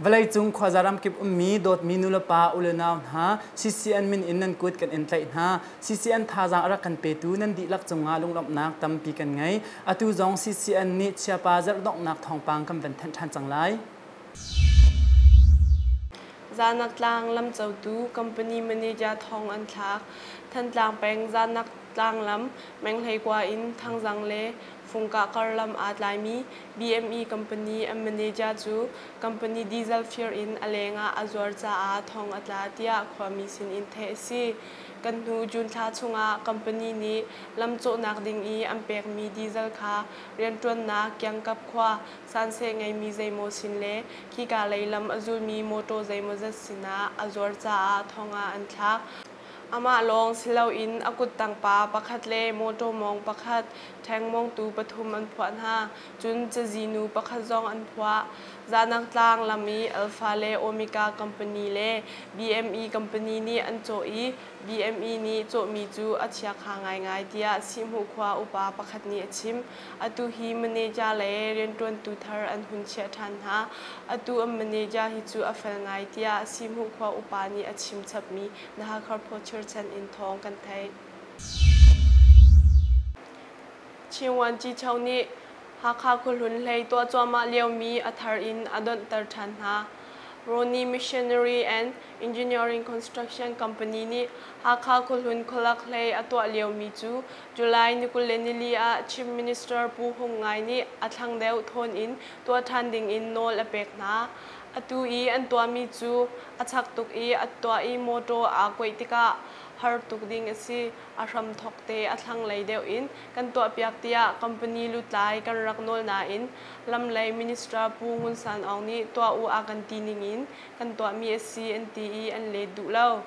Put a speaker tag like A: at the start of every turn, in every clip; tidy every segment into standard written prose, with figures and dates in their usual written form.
A: Vawleicung khuaza ramkip ummi dawtmi nulepa ulenau hna, CCN min in nan kut kan in tlaih hna. CCN thazaang a rak kan petu nan dihlak cungah lunglawmhnak tampi kan ngei. Atu zong CCN nih chiapa zarhdonghnak thawngpang kan van thanh ṭhan cang lai.
B: Zanak tlang lamcotu company manager thong an thlak. Thantlang peng Zanak tlang lam Menghleikua in Thangzang le Fungkah kar lam aa tlaimi BME company an manager cu company diesel fir in a leng ah a zuar caah thong a tla tiah khuami sinin theih a si. Kan hnu June thla chungah company nih lam cawhnak ding i an pekmi diesel kha rianṭuannak kiangkap khua sanseh ngeimi zeimaw sin le khika lei lam a zulmi mawṭaw zeimawzat sinah a zuar caah thong ah an thlak. Amah lawng si loin a kuttang pa pakhat le mawṭaw mawng pakhat, ṭheng mawngtu pathum an phuah hna. Cun cazi nu pakhat zong an phuah. Zanak tlang lam i Alpha le Omega company le BME company nih an cawh i BME nih cawhmi cu a chiakha ngaingai tiah Sihhmuh khua upa pakhat nih a chim. Atu hi manager le rianṭuantu thar an hun chiah ṭhan hna. Atu an manager hi cu a fel ngai tiah Sihhmuh khua upa nih a chim chapmi The Hakha Churchan in thawng kan theih. Chinwan Chicho nih Hakha khuahlun hlei tuah cuahmah liomi a thar in a donhter ṭhan hna. Roni Missionary and Engineering Construction Company nih Hakha khuahlun khualak hlei a tuah liomi cu July ni 24 ah Chief Minister Pu Hung Ngai nih a thlang deuh thawn in tuah ṭhan ding in nawl a pek hna. Atu i an tuahmi cu a chak tuk i a tuah i mawṭaw aa kuaih tikah har tuk ding a si. A hramthawk te a thlanglei deuh in kan tuahpiak tiah company lutlai kan rak nawl nain lamlei minister Pu Ngun San Aung nih tuah u a kan ti ningin kan tuahmi a si an ti i an let duh lo.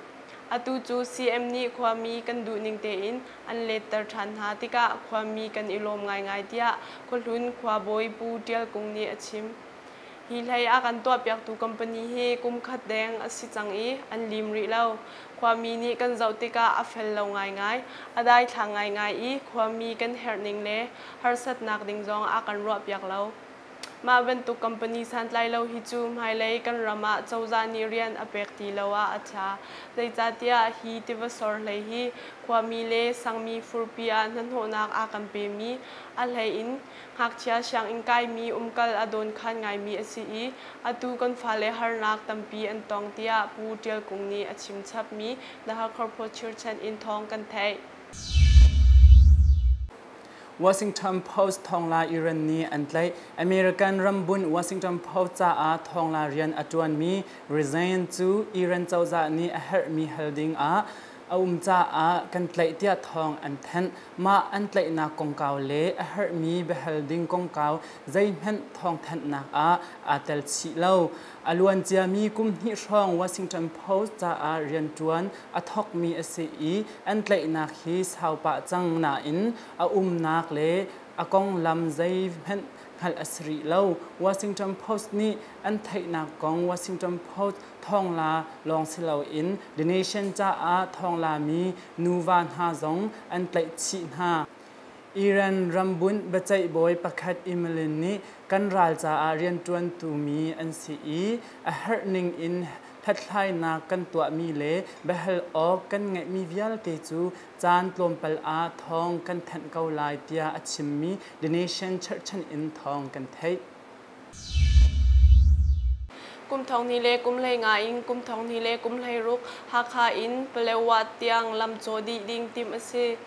B: Atu cu CM nih khuami kan duhning tein an letter ṭhan hna tikah khuami kan i lawm ngaingai tiah Khuahlun khuabawi Pu Ṭial Kung nih a chim. Hi hlei a kan tuahpiaktu company hi kum khat deng a si cang i an lim rih lo. Khuami nih kan zoh tikah a fel lo ngaingai, a daithlang ngaingai i khuami kan herhning le harsatnak ding zong a kan ruahpiak lo. Mah bantuk company santlai lo hi cu hmailei kan ram ah cozah nih rian a pek ti lo ah a ṭha. Zeicahtiah hi tivasor hlei hi khuami le sangmi furpi ah hnahnawhnak a kan pemi, a hlei in Ngakchia sianginn kaimi umkal a dawnkhan ngaimi a si i atu kan fale harnak tampi an tong tiah Pu Ṭial Kung nih a chim chapmi The Hakha Churchan in thawng kan theih.
A: Washington Post thawngla Iran nih an tlaih. American rambunh Washington Post caah thawngla rian a ṭuanmi Rezain cu Iran cozah nih a herhmi hal ding ah a um caah kan tlaih tiah thawng an thanh. Mah an tlaihnak kongkau le a herhmi biahal ding kongkau zeihmanh thawngthanhnak ah aa tel chih lo. A luanciami kum hnih hrawng Washington Post caah rianṭuan a thawkmi a si i an tlaihnak hi saupah cang nain a umnak le a konglam zeihmanh hngalh a si rih lo. Washington Post nih an theihnak kong Washington Post thawngla lawng si loin The Nation caah thawnglami nuva hna zong an tlaih chih hna. Iran rambunh biaceih bawi pakhat Emilin nih kan ral caah rianṭuantu mi an si i a herh ning in hlathlainak kan tuahmi le biahal awk kan ngeihmi vialte cu caan tlawmpal ah thawng kan thanh ko lai tiah a chimmi The Nation cherhchan in thawng kan theih.
B: Kum 20 le kum 15 in kum 20 le kum 16 Hakha in Palewa tiang lam caw dih ding timh a si.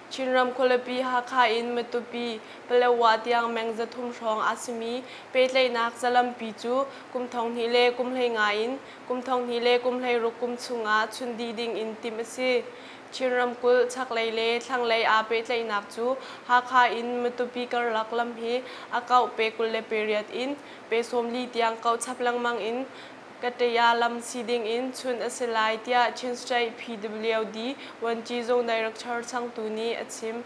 B: Chinram khualipi Hakha in Matupi, Palewa tiang meng 300 hrawng a simi pehtlaihnak zalampi cu kum 20 le kum 15 in kum 20 le kum 16 kum chungah chun dih ding in timh a si. Chin ramkulh chaklei le thlanglei aa pehtlaihnak cu Hakha in Matupi karlak lam hi a kauh pe 28 in pe 40 tiang kauh chap lengmang in Kataya lam si ding in chun a si lai tiah Chin State PWD Vuanci Zung Director changtu nih a chim.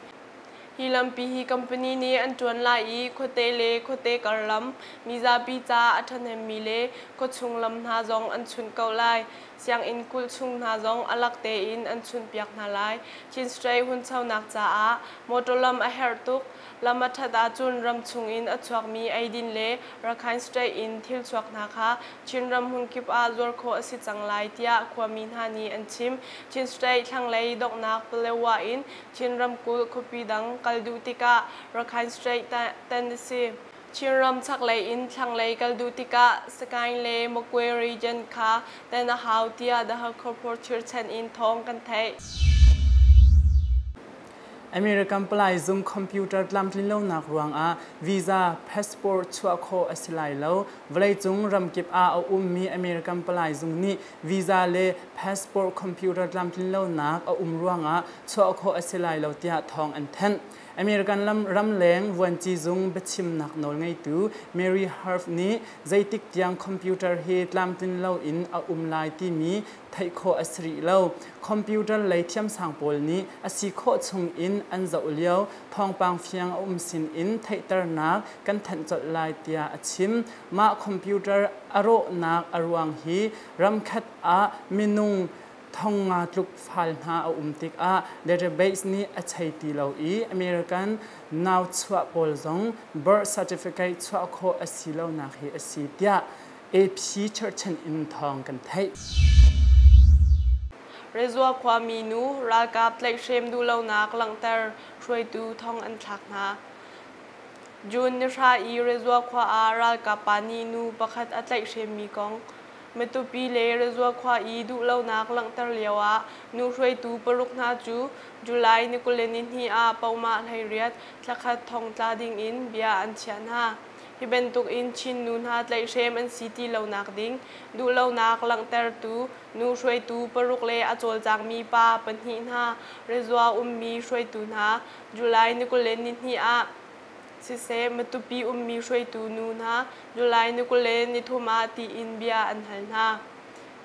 B: Hi lampi hi company nih an ṭuan lai i khuate le khuate kar lam, mizapi ca a ṭhahnemmi le khuachung lam hna zong an chunh ko lai. Sianginn kulh chung hna zong a lak tein an chunhpiak hna lai. Chin State hunchonak caah motor lam a herh tuk. Lam a ṭhat ahcun ram chungin a chuakmi eidin le Rakhine State in thil chuak hna kha Chinram hmunkip ah zuar khawh a si cang lai tiah khuami hna nih an chim. Chin State thlanglei donghnak Palewa in Chin ramkulh khuapi dang kal duh tikah Rakhine State tan a si. Chinram chaklei in thlanglei kal duh tikah Sagaing le Magway region kha tan a hau tiah The Hakha Post chirchan in thawng kan theih.
A: American palai zung computer tlamtlinlonak ruangah visa, passport chuah khawh a si lai lo. Vawleicung ramkip ah a ummi American palai zung nih visa le passport computer tlamtlinlonak a um ruangah chuah khawh a si lai lo tiah thawng an thanh. American ramleng vuanci zung biachimnak nawlngeitu Mary Harf nih zeitik tiang computer hi tlamtlin loin a um lai timi theih khawh a si rih lo. Computer lei thiamsang pawl nih a si khawh chung in an zoh lio thawngpang fiang a um sin in theihternak kan thanh colh lai tiah a chim. Mah computer a rawhnak a ruang hi ramkhat ah minung 5,000 tluk fal hna a um tikah database nih a chei ti lo i American nau chuah pawl zong birth certificate chuah khawh a si lonak hi a si tiah AP cherhchan in thawng kan theih.
B: Rezua khuami nu ralkap tlaihhrem duhlonak langhter hruaitu thong an thlak hna. June nihra i Rezua khua ah ralkap pa nih nu pakhat a tlaihhremmi kong Matupi le Rezua khua i duhlonak langhter lio ah nu hruaitu paruk hna cu July ni 22 ah Poma 18 thlakhat thong tla ding in bia an chiah hna. Hi bantuk in Chin nu hna tlaihhrem an si ti lonak ding duhlonak langhtertu nu hruaitu paruk le a cawlcangmi pa pahnih hna Rezua ummi hruaitu hna July ni 22 ah siseh Matupi ummi hruaitu nu hna July ni 23 ah tiin bia an hal hna.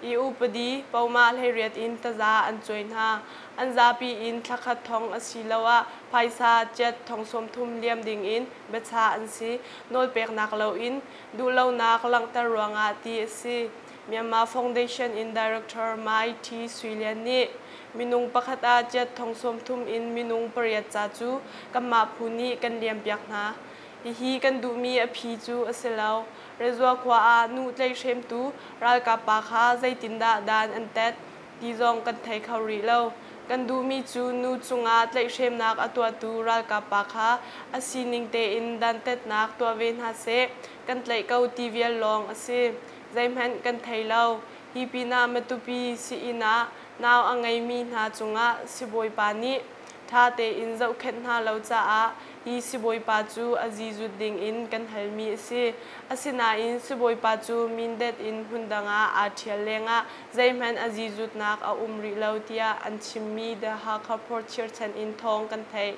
B: I upadi poma 18 in taza an cuai hna. An zapi in thlakhat thong asiloah phaisa jet 30,000 liam ding in biacha an si. Nawlpeknak loin duhlonak langhter ruangah ti a si. Myanmar Foundation in Director Mai T. Sui Lian nih minung pakhat ah jet 30,000 in minung pariat ca cu kanmah phu nih kan liampiak hna. Hihi kan duhmi a phi cu a si lo. Rezua khua ah nu tlaihhremtu ralkap pa kha zeitindah dan an tet ti zong kan thei kho rih lo. Kan duhmi cu nu cungah tlaihhremnak a tuahtu ralkap pa kha a sining tein dantatnak tuah ve hna seh. Kan tlaih ko ti vial lawng a si. Zeihmanh kan thei lo. Hi pinah Matupi sii-inn ah nau a ngeimi hna cungah sibawipa nih ṭha tein zohkhenh hna lo caah hi sibawipa cu a zizut ding in kan halmi a si. Asinain sibawipa cu mindet in hmundang ah aa ṭhial lengah zeihmanh a zizutnak a um rih lo tiah an chimmi The Hakha Port chirchan in thawng kan theih.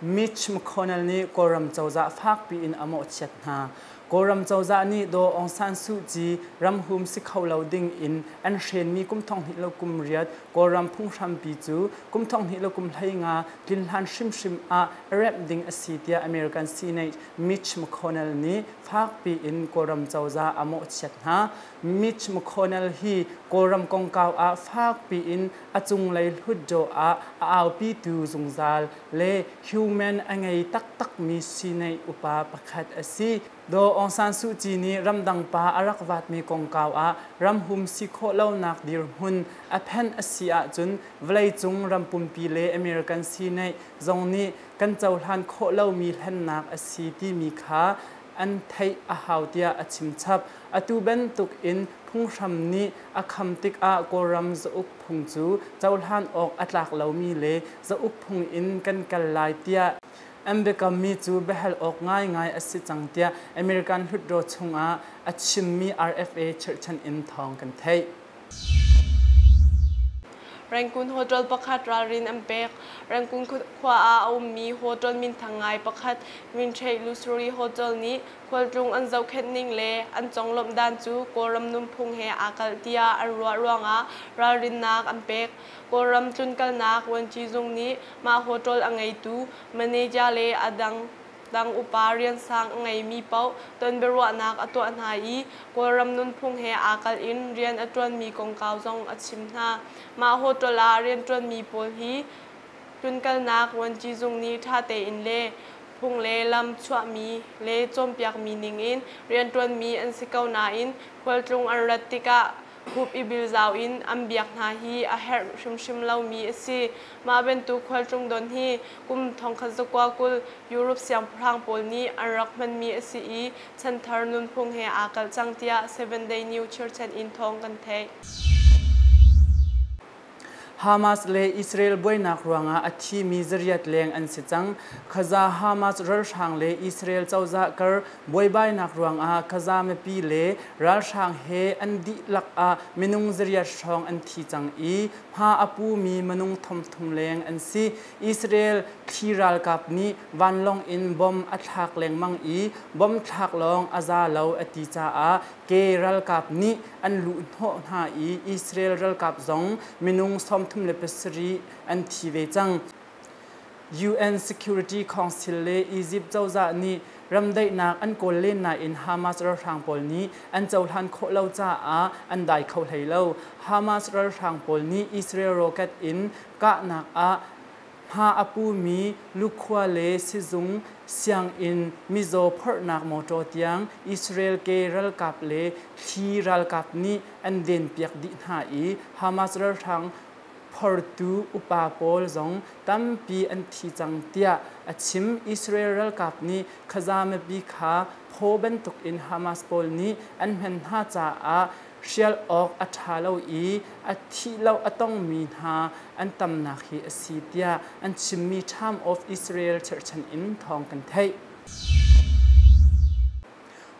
A: Mitch McConnell nih Kawlram cozah fakpi in a mawhchiat hna. Kawlram cozah nih Daw Aung San Suu Kyi ramhum si kho lo ding in an hrenmi kum 2018 Kawlram phunghrampi cu kum 2015 tlin hlan hrimhrim ah remh ding a si tiah American Senate Mitch McConnell nih fakpi in Kawlram cozah a mawhchiat hna. Mitch McConnell hi Kawlram kongkau ah fakpi in a cunglei hlutdaw ah a aupitu zungzal le human a ngei taktakmi Senate upa pakhat a si. Daw Aung San Suu Kyi nih ramdang pa a rak vatmi kongkau ah ramhum si khawh lonak dirhmun a phenh a si ahcun vawleicung ram pumpi le American Senate zong nih kan cohlan khawh lomi hlennak a si timi kha an theih a hau tiah a chim chap. Atu bantuk in phunghram nih a kham tikah Kawlram zauk phung cu cohlan awk a tlak lomi le zauk phung in kan kal lai tiah an biakammi cu biahal awk ngaingai a si cang tiah American Hlutdaw chungah a chimmi RFA chirhchan in thawng kan theih.
B: Rangoon hotel pakhat ralrin an pek. Rangoon khua ah a ummi hotel minthang ngai pakhat Wintrade Luxury Hotel nih khualtlung an zohkhenh ning le an conglawmh dan cu Kawlram nunphung he aa kalh tiah an ruah ruangah ralrinnak an pek. Kawlram tlunkalnak vuanci zung nih mah hotel a ngeitu manager le a dang dang upa riansang a ngeimi paoh tonbiaruahnak a tuah hna i Kawlram nunphung he aa kalh in rian a ṭuanmi kongkau zong a chim hna. Mah hotel ah rianṭuanmi pawl hi tlunkalnak vuanci zung nih ṭha tein le phung le lam chuahmi le cawnpiakmi ningin rianṭuanmi an si ko nain khualtlung an rat tikah hup i bilzau in an biak hna hi a herh hrimhrim lomi a si. Mah bantuk khualtlung don hi kum 1920 Europe siangpahrang pawl nih an rak hmanmi a si i chanthar nunphung he aa kalh cang tiah Seven Day New Churchan in thawng kan theih.
A: Hamas le Israel buainak ruangah a thimi zariat leng an si cang. Gaza Hamas ralhrang le Israel cozah kar buaibainak ruangah Gaza mipi le ralhrang he an dihlak ah minung zariat hrawng an thi cang i hma a pumi minung 30 leng an si. Israel thli ralkap nih vanlawng in bom a thlak lengmang i bom thlak lawng a za lo a ti caah ke ralkap nih an luhhnawh hna i Israel ralkap zong minung 37 an thi ve cang. UN Security Council le Egypt cozah nih ramdaihnak an kawl len nain Hamas ralhrang pawl nih an cohlan khawh lo caah an dai kho hlei lo. Hamas ralhrang pawl nih Israel rocket in kahnak ah hma a pumi lukhua le sizung sianginn mizaw phorhnak motor tiang Israel ke ralkap le thli ralkap nih an denpiak dih hna i Hamas ralhrang phortu upa pawl zong tampi an thi cang tiah a chim. Israel ralkap nih Gaza mipi kha phaw bantukin Hamas pawl nih an hman hna caah hrial awk a ṭha lo i a thih lo a tongmi hna an tamnak hi a si tiah an chimmi Time of Israel cherhchan in thawng kan theih.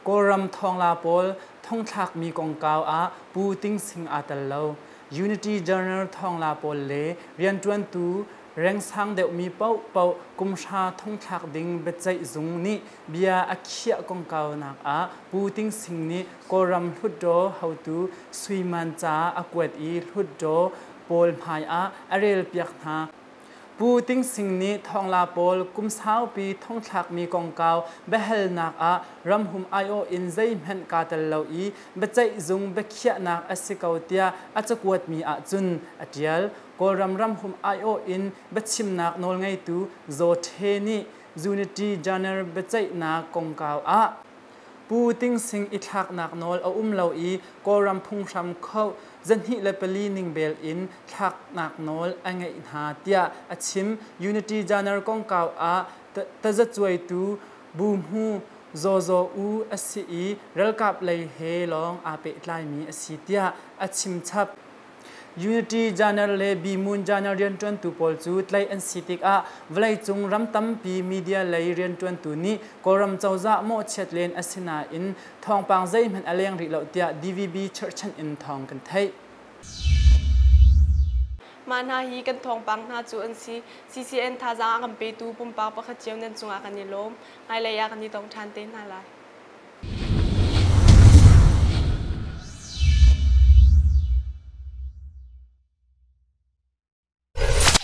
A: Kawlram thawngla pawl thongthlakmi kongkau ah Pu Ting Sing aa tel lo. Unity Journal thawngla pawl le rianṭuantu rengsang deuhmi paohpaoh kumhra thongthlak ding biaceih zung nih bia a khiah kongkaunak ah Pu Ting Sing nih Kawlram Hlutdaw hotu Sui Man ca a kuat i Hlutdaw pawl hmai ah a relpiak hna. Pu Ting Sing nih thongla pawl kum saupi thongthlakmi kongkau biahalnak ah ramhum aiawh in zeihmanh kaa tel lo i biaceih zung biakhiahnak a si ko tiah a cakuatmi ahcun a ṭial. Kawlram ramhum aiawh in biachimnak nawlngeitu Zaw Htwe nih Unity Journal biaceihnak kongkau ah Pu Ting Sing i thlaknak nawl a um lo i Kawlram phunghram kho 24 ning bel in thlaknak nawl a ngeih hna tiah a chim. Unity Journal kongkau ah tazacuaitu Bu Hmu Zaw Zaw U a si i ralkap lei he lawng aa pehtlaimi a si tiah a chim chap. Unity Journal le Bimun Journal rianṭuantu pawl cu tlaih an si tikah vawleicung ram tampi media lei rianṭuantu nih Kawlram cozah mawhchiat len a si nain thawngpang zeihmanh a leng rih lo tiah DVB cherhchan in thawng kan theih.
B: Mah hna hi kan thawngpang hna cu an si. CCN thazaang a kan petu pumpak pakhat cio nan cungah kan i lawm. Hmailei ah kan i tong ṭhan te hna lai.